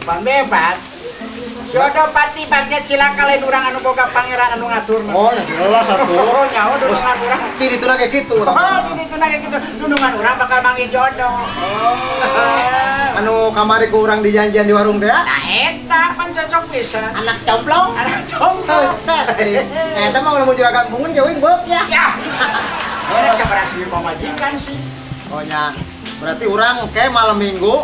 Pan bebat. Jodoh pati bagja cilaka, lain urang anu boga, pangeran anu ngatur mah. Oh, ya jelas atuh. Oh, nyaho dunungan urang. Ti dituna kayak gitu. Oh, di ditu kayak gitu. Dunungan urang bakal manggil jodoh. Oh. Anu kamari ku urang dijanjian di warung teh ya? Nah, eta pan cocok pisan. Anak complong. Anak complong. Set. Eta mah ulah mau juragan bungun jauhin beuk ya. Ya. Mereka berhasil pamajikan sih. Oh nya. Berarti urang ke malam Minggu.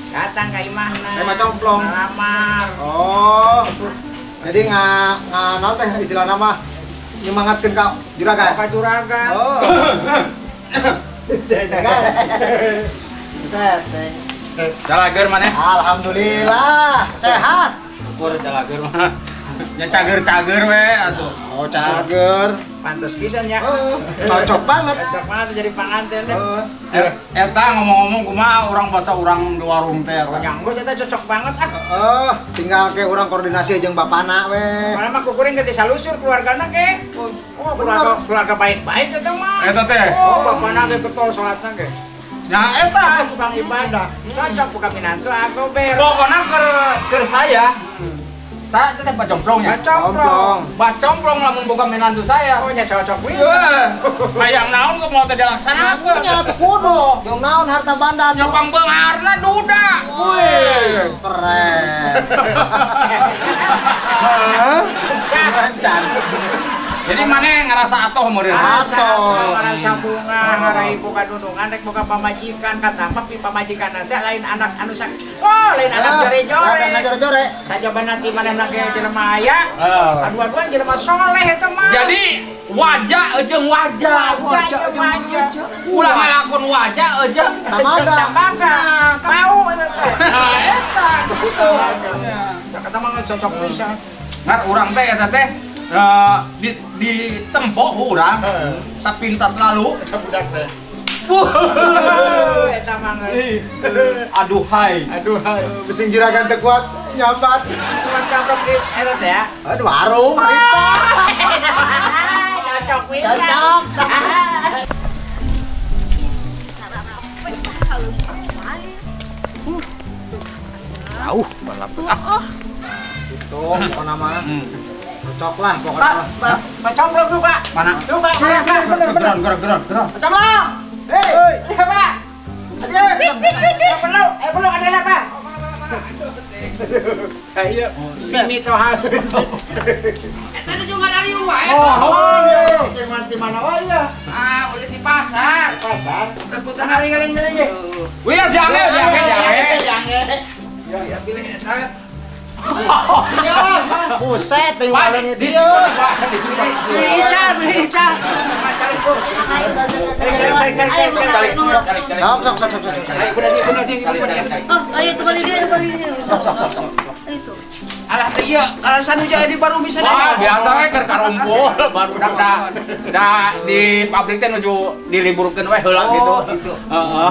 Datang ke imahna. Ke imah complong. Ngalamar. Oh. Jadi nga naon teh istilah nama nyemangatkeun ka juragan. Ka juragan. Oh. Juragan. Setting. Calageur maneh? Alhamdulillah sehat. Syukur calageur mah. Ya cager-cager we atuh. Oh, cager. Pantes pisan ya. Oh, cocok banget. Cocok banget jadi panganten deh. Oh. Eta ngomong-ngomong kumaha urang bahasa urang di warung teh eta? Yang geus eta cocok banget ah. Oh, tinggal ke urang koordinasi jeung bapana we. Mana mah kukuring ke desa lusur keluargana ge. Oh, keluarga keluarga baik-baik eta mah. Eta teh. Oh, bapana ge getol salatna ge. Ya eta. Tukang ibadah. Cocok buka minantu aku ber. Pokoknya keur saya. Saya teh Pak Complong ya. Pak Complong. Pak Complong lamun boga menantu saya. Oh, nya cocok pisan. Wah, hayang naon kok mau teh dilaksanakeun. Nya tuh kudu. Jeung naon harta banda Nya tuh. pangbeungharna duda. Wih, keren. Kencan. Jadi mana ngerasa atoh meureun? Atoh. Ngarasa bunga, ngarai boga dunungan, rek boga pamajikan, katampa pi pamajikan nanti lain anak anu sak. Oh, lain anak jore-jore. Anak jore-jore. Sajaba nanti manehna ge jelema aya, Ah. adu-aduan jelema soleh eta mah. Jadi wajah jeung wajah. Wajah jeung wajah. Ulah ngalakon wajah jeung Tamaga. Tamaga. Mau eta teh. Nah, eta gitu. Kata mah cocok pisan. Ngar urang teh eta teh di tempo ku urang sapintas lalu Eta budak teh. Wuh. Eta mah geus. Aduh hai. Aduh hai. Bising juragan teu kuat nyambat. Cuman kamprok di eta teh ya. Aduh, warung harita. Cocok pisan. Cocok. Jauh balap. Ah. Itu pokoknya mah. Cocok lah pokoknya Pak, mah. Pak, Pak Complong tuh, Pak. Mana? Tuh, Pak, mana, Pak? Bener, bener. Geron geron geron geron. Pak Complong. Hei. Iya, Pak. Aduh, perlu, perlu ada Pak. Ayo, sini tuh hal. Eta nu juga dari wae. Oh, iya, di mana wae ya? Ah, boleh di pasar. Pasar. Puter-puter Hari ngeling-ngeling ge. Wih, jange jange jange. Jange. Ya, ya pilih eta. Buset, teh Pak, warung di itu. sini Pak, di sini Pak. Pilih ical, pilih ical. Cari, Bu. Cari, cari, cari, cari, cari. Cari, cari, cari. Sok sok sok sok sok. Ayo bener nih, bener nih, Cari, bener cari, nih. cari. Oh, ayo tuh balik dia, balik dia. Sok sok sok sok. Ayo tuh. Alah teh ieu, kalasan nu jadi baru bisa Wah, biasa we keur karumpul baru da di pabrik teh nuju diliburkeun we heula Oh, gitu. gitu. Heeh.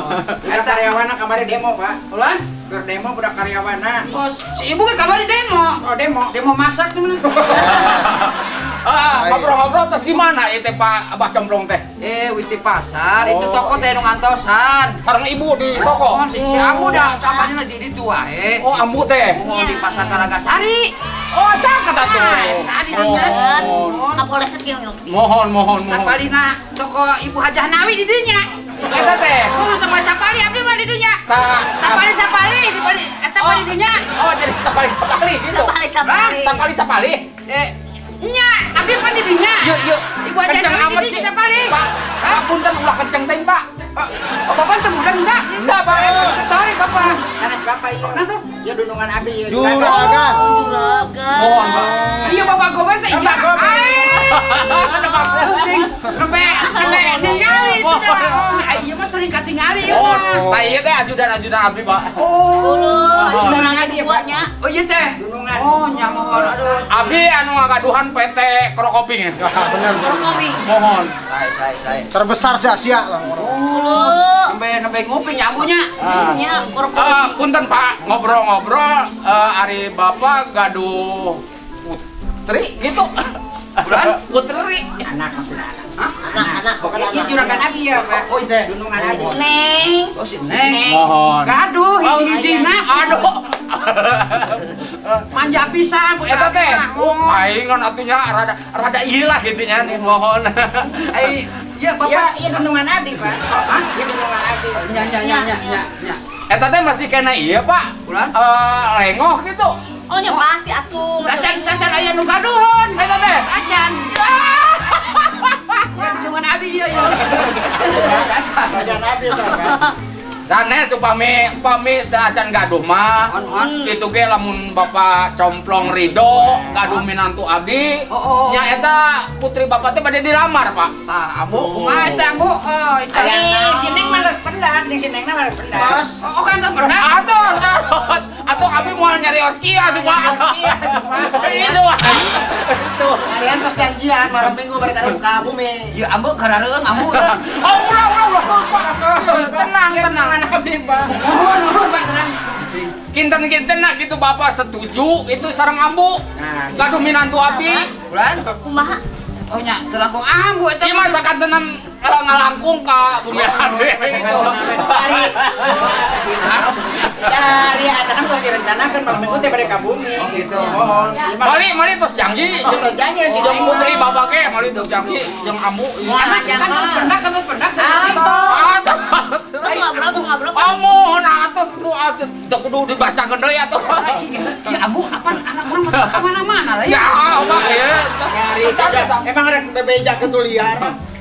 Eta karyawana kamari demo, Pak. Ulan? Keur demo budak karyawana. Oh, si ibu ke kamari demo. Oh, demo. Demo masak tuh. Ah, ngobrol-ngobrol terus gimana ieu teh Pak Abah Complong teh? Eh, wis di pasar, itu Oh. toko teh nu ngantosan. Sareng ibu di toko. Oh, si ambu dah kamarnya di ditu wae. Oh, ambu teh. Oh, di pasar Talagasari. Oh, caket atuh. Nah, tadi dinya. Oh. Kapoleset ge nyong. Mohon, mohon, mohon. Sapalina toko Ibu Hajah Nawi di dinya. Eta teh. Oh, sampai sapali abdi mah di dinya. Ta Sapali sapali di pali eta pali dinya. Oh, jadi sapali-sapali gitu. Sapali sapali. Sapali-sapali. Eh, nya, abdi pan di dinya. Yuk, yuk. Ibu Hajah Kenceng Nawi amat di sih. dinya sapali. Pak, Pak, punten ulah kenceng teh, Pak. Oh, bapak teu budak enggak? Enggak, Pak. Tertarik bapak. Sanes bapak ieu. Nah, tuh. Ieu dunungan abdi ieu. Juragan. Juragan. Mohon, Pak. Iya bapak gober teh iya. Bapak gober. Ada Pak. Penting, nembe nembe ningali itu dah. Oh, iya mah sering katingali ieu Oh, mah. tah ieu teh ajudan-ajudan abdi, Pak. Oh. Uluh, Dunungan ajudan dia, Pak. duanya. Oh iya teh. Dunungan. Oh, nya mohon aduh. Abdi anu ngagaduhan PT Krokoping ya. Bener. Kopi. Mohon. Saya saya saya. Terbesar se Asia lah. Uluh. Nembe nembe nguping nyambunya. Nya korok Eh, punten Pak, ngobrol-ngobrol ari Bapak gaduh putri gitu. Bulan? Putri. Anak maksudnya anak. Hah? Anak-anak bukan Ieu anak. juragan abdi ya, Pak. Oh, iya teh. Dunungan abdi. Neng. Oh si Neng. Mohon. Gaduh hiji-hijina. Aduh, Manja pisan putra. Eta teh. Oh, aing kan atunya rada rada ieu lah kitu nya nih mohon. Ai, iya Ya, Bapak. iya gunungan abdi, Pak. Hah? Iya gunungan abdi. Nya nya nya nya nya nya. Eta teh masih kena iya, Pak. Ulan? Lengoh gitu. Oh nya pasti atuh. Tacan tacan aya nu gaduhun. Eta teh. Tacan. Ya gunungan abdi ieu ya. Tacan. Badan abdi teh, Pak. Sanes upami upami teu acan gaduh mah. On on. Kitu ge lamun Bapak complong ridho gaduh minantu abdi. Oh, oh, oh. Nya eta putri Bapak teh bade dilamar, Pak. Tah, ambu kumaha eta ambu? Oh, eta. Ari si Neng mah geus pendak, jeung si Neng mah geus pendak. Tos. Oh, kan tos pernah. Atos, atos. Atau abdi moal nyarios kieu atuh, Pak. Itu, Pak. Itu. Kalian tos janjian malam minggu bari ka bumi. Ya ambu karareung ambu ya. Oh, ulah ulah ulah Pak. Tenang, tenang. Abdi, Pak. Nuhun nuhun Pak tenang. Kinten-kinten nak gitu Bapak setuju itu sareng ambu. Nah, Gaduh minantu abdi. Bulan. Kumaha? Oh nya, teu langkung ambu eta. Ieu mah sakantenan ngalangkung ka bumi abdi gitu. Dari dari atanam tuh direncanakan malam minggu teh bade ka bumi. Oh, gitu. Mohon. Ieu mah Mari, mari terus janji. Tos janji si Jeung Neng. putri bapak ge mari terus janji jeung ambu. Emang kan tos pendak kan tos pendak Atos. Tuh ngobrol, tuh ngobrol. Oh, mohon atos kudu atuh teu kudu dibacakeun deui atuh. Ya ambu apaan anak urang mah ka mana-mana lah Ya, ya. Pak ya. Nyari emang rek bebeja ke liar.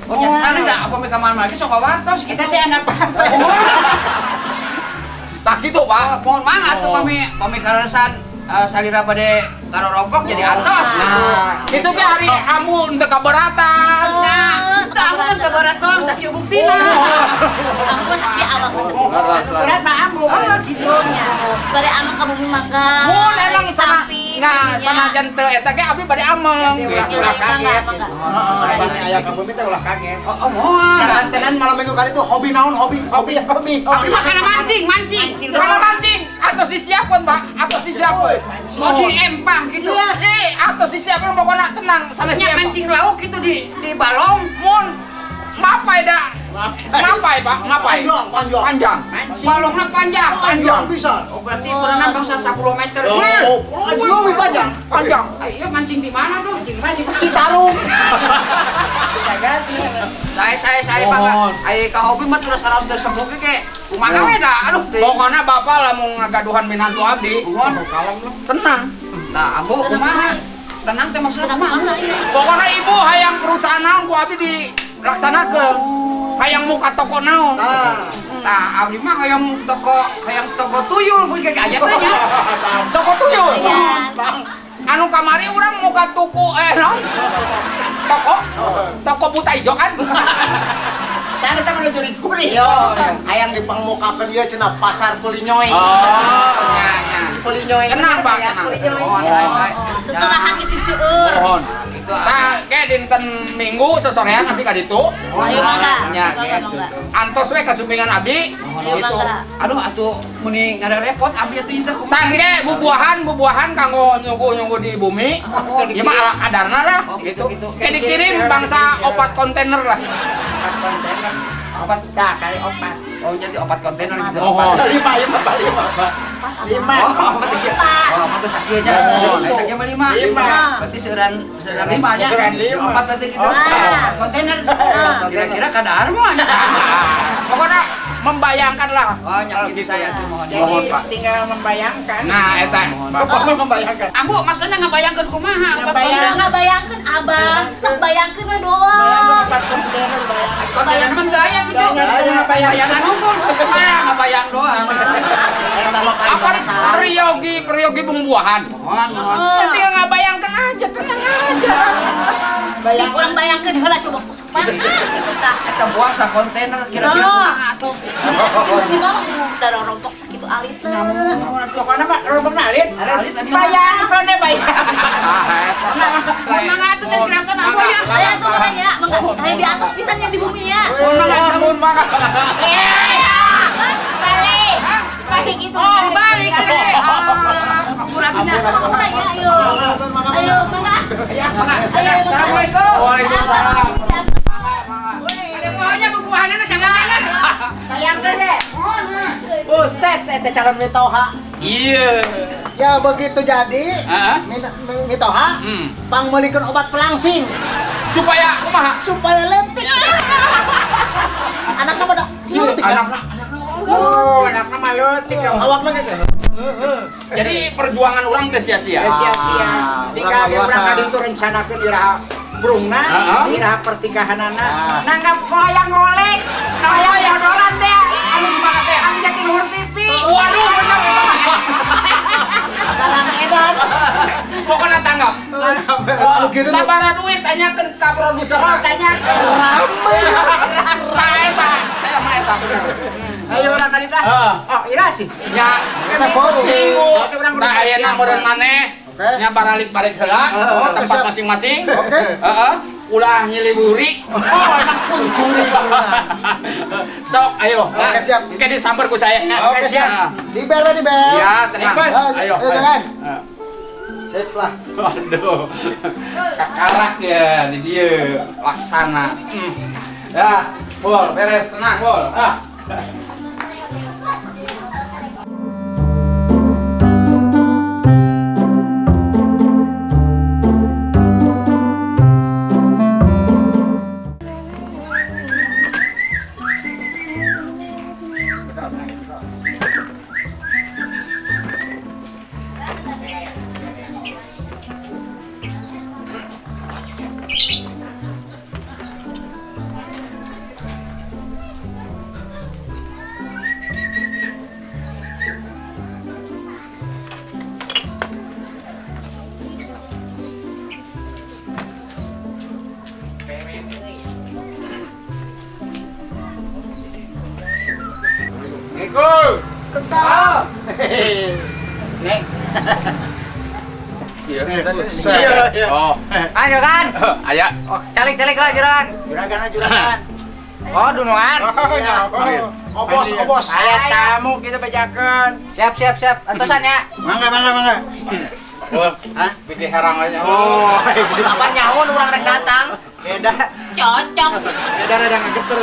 Oh nya sana da apa ka mana-mana lagi sok wartos Kita teh anak bapak. Tah gitu, Pak. Mohon mangga atuh pami pami kaleresan salira bade karorompok jadi antos gitu. Nah, itu ge hari ambu henteu kaberatan. Nah, itu ambu kan kabaraton sakieu buktina. Aku mah sakieu awak. Berat mah ambu. Oh gitu. Nya. Bade ameng ka bumi mangga. Mun emang sana Sapi, nah nya. sanajan teu eta ge abdi bade ameng Jadi gitu. ulah ulah kaget. Mangga, Mangga. Aya ka bumi teh ulah kaget. Oh, oh mohon. Sakantenan malam minggu kali itu hobi naon hobi Hobi hobi. Abdi mah kana mancing, mancing. Kalau mancing atos disiapkeun, Pak. Atos disiapkeun. Oh di empang gitu. Eh, atos disiapkeun pokokna tenang sanes Nya mancing lauk gitu di balong. Mun mapai da. Mapai, Pak, mapai. Panjang, panjang. Panjang. Balongnya panjang. Panjang bisa. Oh berarti berenang bangsa 10 meter. Oh, Lebih panjang. Panjang. Ah, iya mancing di mana tuh? Mancing masih Citarum. Kita ganti. Saya Pak. Mohon. Ai ka hobi mah terus saraos teu sebuk ge kumaha we da. Aduh teh. Pokoknya bapak lamun ngagaduhan minantu abdi, Mohon. Kalem lu. tenang. Nah, ambu kumaha? Tenang teh maksudna kumaha? Kumaha ieu? Pokoknya ibu hayang perusahaan naon ku abdi dilaksanakeun. Hayang muka toko naon. Nah, Nah, abdi mah hayang toko tuyul kuy ge aya teh nya. Toko tuyul. Lumayan. Anu kamari urang muka tuku naon? Toko toko buta ijo kan? Sana teh menuju riguri. yo, hayang dipangmukakeun ieu cenah pasar Pulinyoy. Oh, nya nya. Pulinyoy. Tenang, Pak, tenang. Mohon saya. Seserahan geus seueur. Mohon. Gitu ah. Tah, ke dinten Minggu sesorean abdi ka ditu. Ayo mangga. Nya. Mangga, mangga. Antos we kasumpingan abdi. Ayo Gitu. mangga. Aduh atuh muni ngarepot abdi atuh ieu teh kumaha. Tangke bubuahan bubuahan kanggo nyuguh-nyuguh di bumi. Ieu mah ala kadarna lah Oh, gitu. gitu, gitu. Kayak dikirim bangsa opat kontainer lah. Empat kontainer. Opat dah kali opat. Oh jadi opat kontainer gitu. Oh. Opat. Lima lima Pak, lima Pak. Lima. Oh, opat teh kieu. Oh, opat teh sakieu nya. Oh. Aya sakieu mah lima. Lima. Berarti seueuran seueuran lima nya. Seueuran lima. Opat berarti gitu. Opat. Opat kontainer. Kira-kira kadar mah nya. Pokoknya membayangkan lah. Oh, nya gitu saya tuh mohon. Jadi Mohon, Pak. tinggal membayangkan. Nah, eta. Bapak mau membayangkan. Ambu maksudnya ngabayangkeun kumaha opat Ngabayang. kontainer? Ngabayangkeun abang, sok bayangkeun we Bayangkan doang. empat kontainer bayangkan. Kontainer mah teu aya gitu. Bayang. Bayangan unggul. Ah, ngabayang doang. Apa priyogi priyogi bumbuahan? Mohon, mohon. Ya, tinggal ngabayangkan aja, tenang aja. Cik urang bayangkeun heula coba kusupan gitu tah. Eta buah sa kontainer kira-kira Oh. kumaha atuh. Sing di mana darah rompok sakitu alitna. Pokoknya mah rombong alit. Alit, alit. Bayangkan deh bayang. Ah, eta. Mun mangga atuh saya kirasan ambu ya. Ayo tuh makanya, mangga aya di atas pisan yang di bumi ya. Mun mangga atuh. Mun mangga. Balik. Balik itu. Oh, balik ke. Ah, akuratnya. Mangga ya, ayo. Ayo, mangga. Ya, mangga. Assalamualaikum. Waalaikumsalam. Ada buahnya bubuahanna sa kontainer. Bayangkan deh. Buset, eta calon mitoha. Iya. Ya begitu jadi, Heeh. mitoha, pangmeulikeun obat pelangsing Supaya kumaha? Supaya letik. Anakna pada leutik. Anakna. Oh, anakna mah leutik dong. Awakna gitu. Jadi perjuangan orang teh sia-sia. Ya sia-sia. Ah, Di urang kali urang luasa. kaditu rencanakeun iraha brungna, Heeh. iraha pernikahanana. Ah. Nanggap hoyang ngolek, hoyang bodoran teh. Anu gimana teh? Anu jati luhur TV. Waduh, bener eta mah. Dalang edan. Pokoknya tanggap. Anu gitu. Sabara duit tanyakeun ka produser. Oh, tanyakeun. Rame. Tah eta, saya mah eta bener. Ayo urang kaditu. Heeh. Oh, ira sih. Nya minggu. Tah ayeuna meureun maneh. Oke. Nya baralik-balik heula Oke, tempat siap. masing-masing. Oke. Heeh. Ulah nyiliburi. Oh, emang pencuri. Sok, ayo. Oke, siap. Engke disamper ku saya. Oke, siap. Di bel, di bel. Ya, tenang. Ayo. Ayo, jangan. Ayo. Sip lah. Waduh. Kakarak ya di dia laksana. Ya, bol, beres, tenang, bol. Ah. Waalaikumsalam. Neng. Iya. Iya. Oh, Ayo kan. aya. Oh, calik-calik lah juragan. Juragan ah, juragan. Oh, dunungan. Oh, Iya. Obos, obos. Aya tamu kita bejakeun. Siap, siap, siap. Antosan ya. Mangga, mangga, mangga. Hah? Bikin herang aja. Oh, Kapan nyaho urang rek datang? Beda. Cocok. Beda rada ngegeter.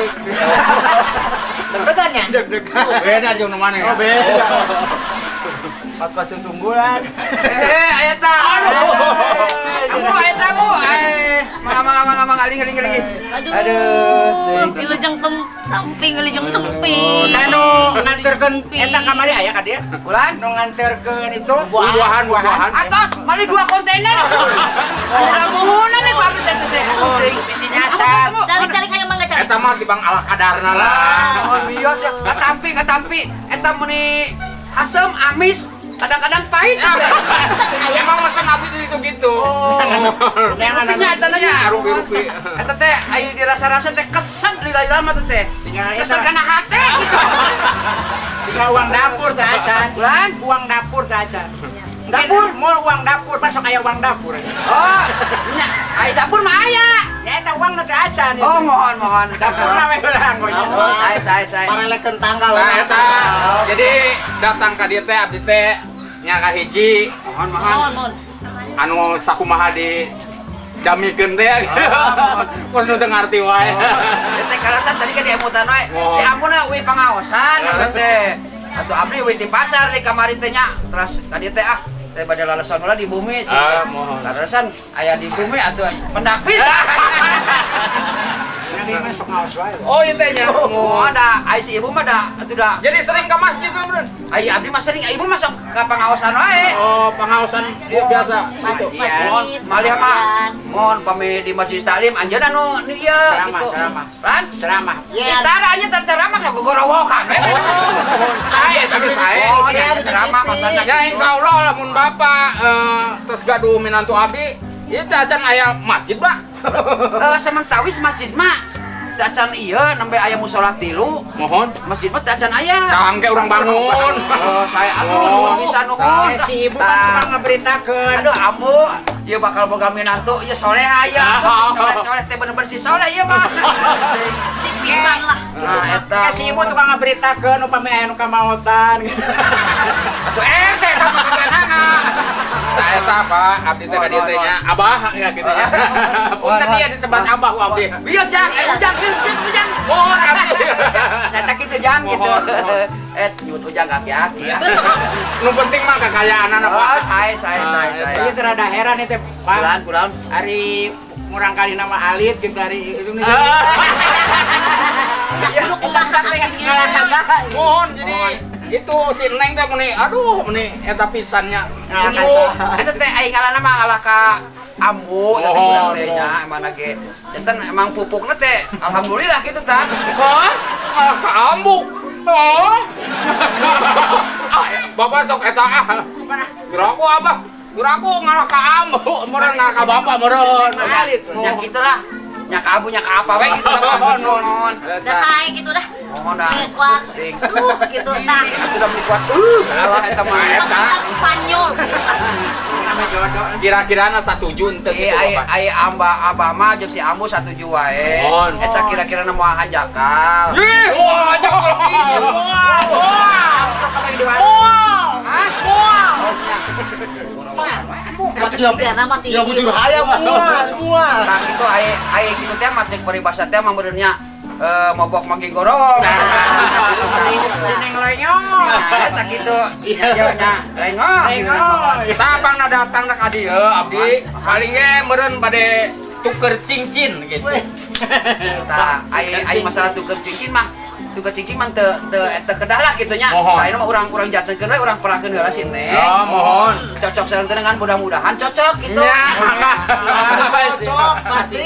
Deg-degan ya? Deg-degan. Beda jeung nu mana ya? Oh, beda. Podcast tunggulan. Eh, aya ta. Amu aya tamu. Eh, mangga mangga mangga mangga aling aling aling. Aduh, wilujeng samping, wilujeng semping. Tanu nganterkeun eta kamari aya ka dieu? Ulan Nu nganterkeun itu Buah-buahan, buah-buahan. Atos, mali dua kontainer. Lamunan nih gua teh teh. Bisi nyasar. Calik-calik hayang mangga calik. Eta mah tibang ala kadarna lah. Mohon bios ya, katampi katampi. Eta meuni asem, amis, kadang-kadang pahit. Emang mesen abdi itu gitu. Rupinya eta nya, Rupi-rupi. Eta teh aya dirasa-rasa teh kesed lila-lila mah teh. Kesel kana hate gitu. Tinggal uang dapur teh acan. Ulan? Uang dapur teh acan. Dapur? Mau uang dapur, pasok aya uang dapur. Oh, nya aya dapur mah aya. Ya eta uang teh acan. Oh, mohon mohon. Dapur lah we urang Oh, saya. Parelekeun tanggal. Nah, eta. Jadi datang ka dieu teh abdi teh nya ka hiji Mohon mohon. Mohon, mohon. anu sakumaha di jamikeun teh. Kos nu teu ngarti wae. Teh kalasan tadi kan diemutan wae. Oh. Si Amuna we pangaosan teh. Atuh abdi we di pasar di kamari teh nya. Terus ka dieu teh ah teh bade lalesan heula di bumi cing. Ah, mohon. Lalesan aya di bumi atuh pendak pisan. Masuk ngaos wae. Oh, ieu teh nya. Oh, da ai si ibu mah da atuh da. Jadi sering ke masjid mah, Bro. Ai abdi mah sering ibu masuk ke pangaosan wae. Oh, pangaosan ieu biasa. Gitu. Mohon malih mah. Mohon pami di masjid taklim anjeunna nu ieu Ceramah, gitu. ceramah. Lan? Ceramah. Tara nya tara ceramah ka gogorowokan we. Sae tapi sae. Oh, ya ceramah masana. Ya insyaallah lamun bapak terus gaduh minantu abdi, ieu teh acan aya masjid, Pak. Sementawis masjid mah teu acan ieu nembe aya musholah tilu. Mohon. Masjid mah teu acan aya. Tah engke urang bangun. Oh, saya atuh nuhun pisan nuhun. Si ibu kan tukang ngaberitakeun. Aduh ambu, ieu bakal boga minantu, ieu soleha ieu. Soleh-soleh teh bener-bener si soleh ieu mah. Si pisan lah. Nah, eta. Si ibu tukang ngaberitakeun upami aya nu kamaotan. Atuh RT sama ketenana. Nah, eta Pak, abdi teh ka dieu teh nya. Abah ya gitu ya. Punten ieu disebat abah ku abdi. Bios jang, ujang, ujang, ujang. Mohon abdi. Nyata gitu jang gitu. Mohon, mohon. Nyebut ujang kaki-aki ya. Nu penting mah kekayaan anak Oh, Pak. saya. Ieu teh rada heran ieu teh, Pak. Kulan, kulan. Ari murang kali nama alit gitu dari Indonesia. Ya, Ngalah ka saha? Mohon jadi itu si Neng teh meni aduh meni eta pisannya. Ambu, eta teh aing ngalana mah ngalah ka ambu eta teh Mohon, budak teh nya emang ge. Janten emang pupukna teh alhamdulillah gitu tah. Hah? Ngalah ka ambu. Hah? Ah, Bapak sok eta ah. Geraku abah. Geraku ngalah ka ambu, meureun ngalah ka bapak meureun. Alit. Nya kitu lah. Nya ka ambu nya ka apa we gitu lah mohon. Mohon. Udah saya gitu dah. Mohon dah. Beli kuat. Sing. Duh, gitu tah. Ih, atuh udah beli kuat. Alah eta mah. Eta. Sekitar Spanyol. Nama jodoh. Kira-kirana satuju henteu Eh, gitu ai Bapak. ai amba abah mah jeung si ambu satuju wae. Mohon. Eta kira-kira moal hanjakal. Ih, wah, jangan. Wah, wah. Wah. Hah? Moal. Oh, nya. Karena mati. Ya bujur hayam mual, mual. Tah kitu ai ai kitu teh mah cek paribasa teh mah meureun nya mogok magi gorong. Gitu tah. Neng lenyong. Nah, eta kitu. Nya ieu nya lengok. Tah pangna datang ka dieu abdi paling ge meureun bade tuker cincin gitu. Tah ai ai masalah tuker cincin mah tuker cincin mah teu teu teu kedah lah kitu nya. Mohon. Tah ieu mah urang-urang jantenkeun we urang perakeun heula si Neng. Ya, mohon. Cocok sareng teu dengan mudah-mudahan cocok gitu. Ya, mangga. Cocok pasti.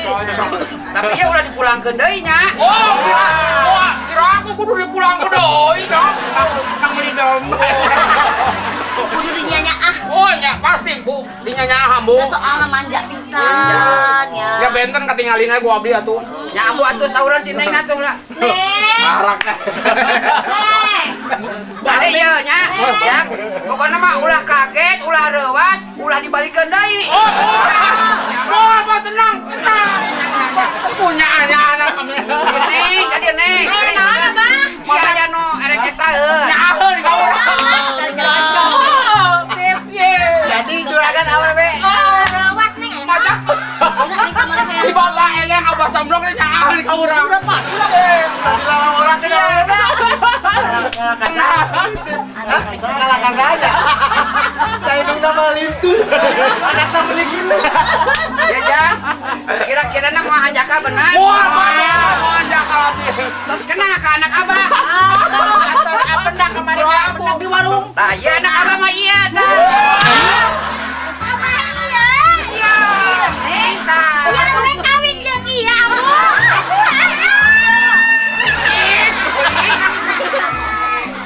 Tapi ya ulah dipulangkeun deui nya. Oh, kira, wah, kira aku kudu dipulangkeun deui, dong. Nang beli domba. Kudu dinyanya ah. Oh, nya pasti, Bu. Dinyanyahan, Bu. Udah soalnya manja pisan ya. Ya benten katingalin aja gua abdi atuh. Nya ambu atuh sauran si Neng atuh lah. Neng. Arak. Neng. Bade ieu nya. Ya, pokokna mah ulah kaget, ulah reuas, ulah dibalikeun deui. Oh, oh, apa tenang, tenang. Punya anak kami. Neng, ka dieu Neng. Ayo naon Abah? Iya aya nu erek eta heuh. Nyaheun ka urang. Sip. Ye. Jadi juragan awewe. Rawas Neng enak. Mata. Enak nih kamar saya. Si bapak eleng abah comblong teh nyaheun ka urang. Udah pasti lah. Dilarang orang tidak Ngalah ka saja. Saya dong nama lintu. Anakna beli gitu. Ya, Jang. Kira-kira na moal hanjakal benar. Moal, moal jakal abdi. Tos kena ka anak abah. Atau apa ndak kemarin Aku. di warung. Tah, iya anak abah mah iya tah. Abah iya. Iya. Neng. Tah. Ya Neng kawin jeung iya Abah.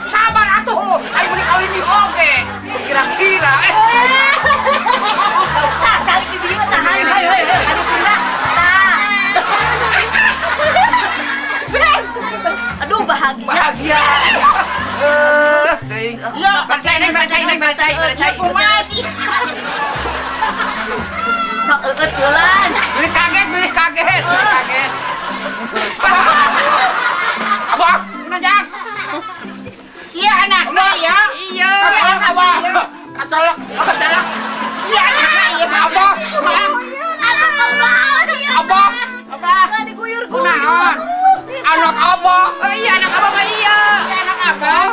Sabar atuh. Ayo meuni kawin di oge. Kira-kira Tah calik di dieu tah. Hayu hayu hayu. Aduh pira. Tah. Aduh bahagia. Bahagia. Teuing. Ya. Barcai Neng, barcai Neng, barcai, barcai. Masih. Sok eueut bulan. Beli kaget, beli kaget, beli kaget. Abah, Mana Jang? Iya anakna ya. Iya. kasalak abah. Kasalak, Oh, salah. Iya anakna iya. Abah. Aduh kumaha sih? Abah, Abah. Lah diguyur-guyur. Kunaon? anak abah. Oh iya anak abah mah iya. Iya anak abah.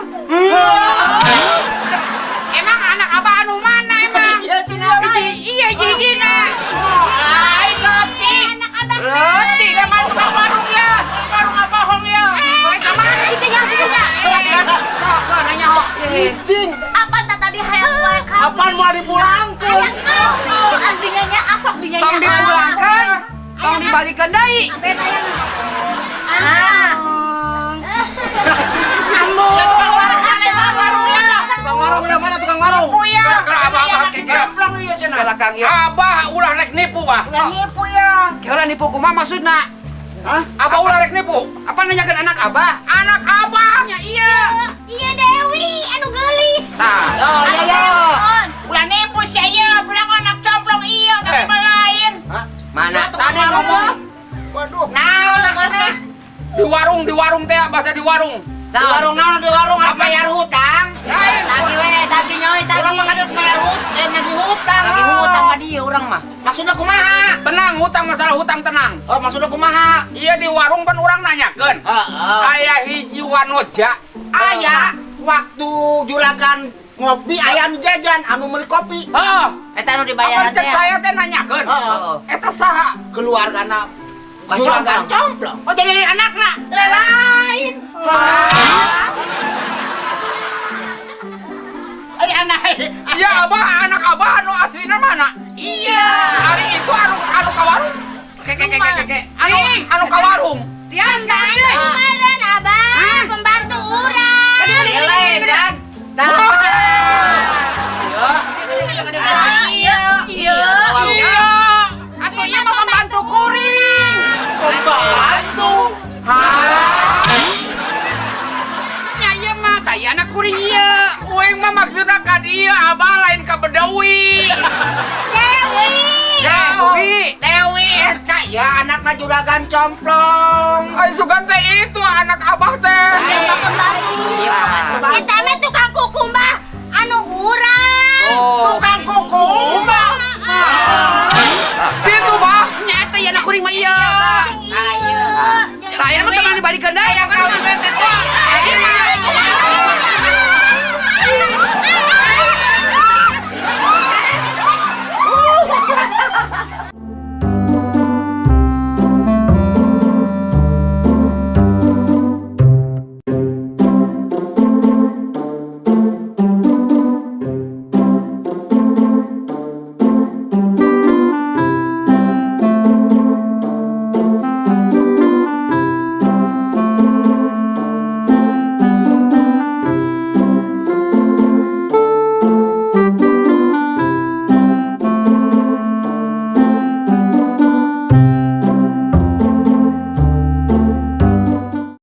Emang anak abah anu mana emang? Iya cenah. Iya jijina. Lain leutik. Anak abah. Leutik Emang tukang warung ya. Warung abohong ya. Oi, ka mana sih yang gitu nya? Sok, sok nanya ho. Cing, Apa tah tadi hayang wae kawin? apaan mau dipulangkeun? Hayang kawin. An dinyanya asok dinyanya. Tong dipulangkeun, tong dibalikeun deui. Ah. Ya tukang warung mana tukang warung ya. Tukang warung ya mana tukang warung? Nipu ya. Kalau abah, Iya, abah, anak cemplong iya cenah. Kala Kang ieu. Abah ulah rek nipu, Bah. Ulah nipu ya. Kira nipu kumaha maksudna? Hah? Abah ulah rek nipu. Apa nanyakeun anak abah? Anak abah. Nya iya. Iya Dewi, anu geulis. Tah, Ya, ya, ya. Ulah nipu sih ya, bilang anak cemplong iya tapi Eh. mah lain. Hah? mana? Tukang Tadi warung ngomong. ya. Waduh. Nah, maksudnya Di warung, di warung teh, bahasa di warung. Di warung naon, di warung apa bayar hutang? Lain. Tagih we, tagih nyoy, tagih. Urang mah kadang bayar hutang, nagih hutang. Tagih hutang ka dieu urang mah. Maksudnya kumaha? Tenang, hutang masalah hutang tenang. Oh, maksudnya kumaha? Iya, di warung pan urang nanyakeun. Heeh. Aya hiji wanoja. Aya waktu juragan ngopi aya anu jajan, anu meuli kopi. Heeh. Eta anu Apa dibayaran cek teh. saya teh nanyakeun. Heeh. Eta saha? Keluargana Bukan juragan complong. complong. Oh, jadi lain anakna. Lain. Ay anak. Iya, abah, anak abah anu aslina mana? Iya. Ari itu anu anu ka warung. Ke ke ke ke ke. Anu anu ka warung. Tias kan? Kemarin abah, pembantu urang. Lain kan? Nah. Iya, iya. Iya. Atuh ieu mah pembantu kuring. Pembantu. Hah? Nya ieu mah tah ieu anak kuring ieu. Uing mah maksudna ka dieu, abah lain ka Bedawi. Dewi. Dewi, Dewi eta ya anakna juragan complong. Ai sugan teh itu anak abah teh. Pembantu.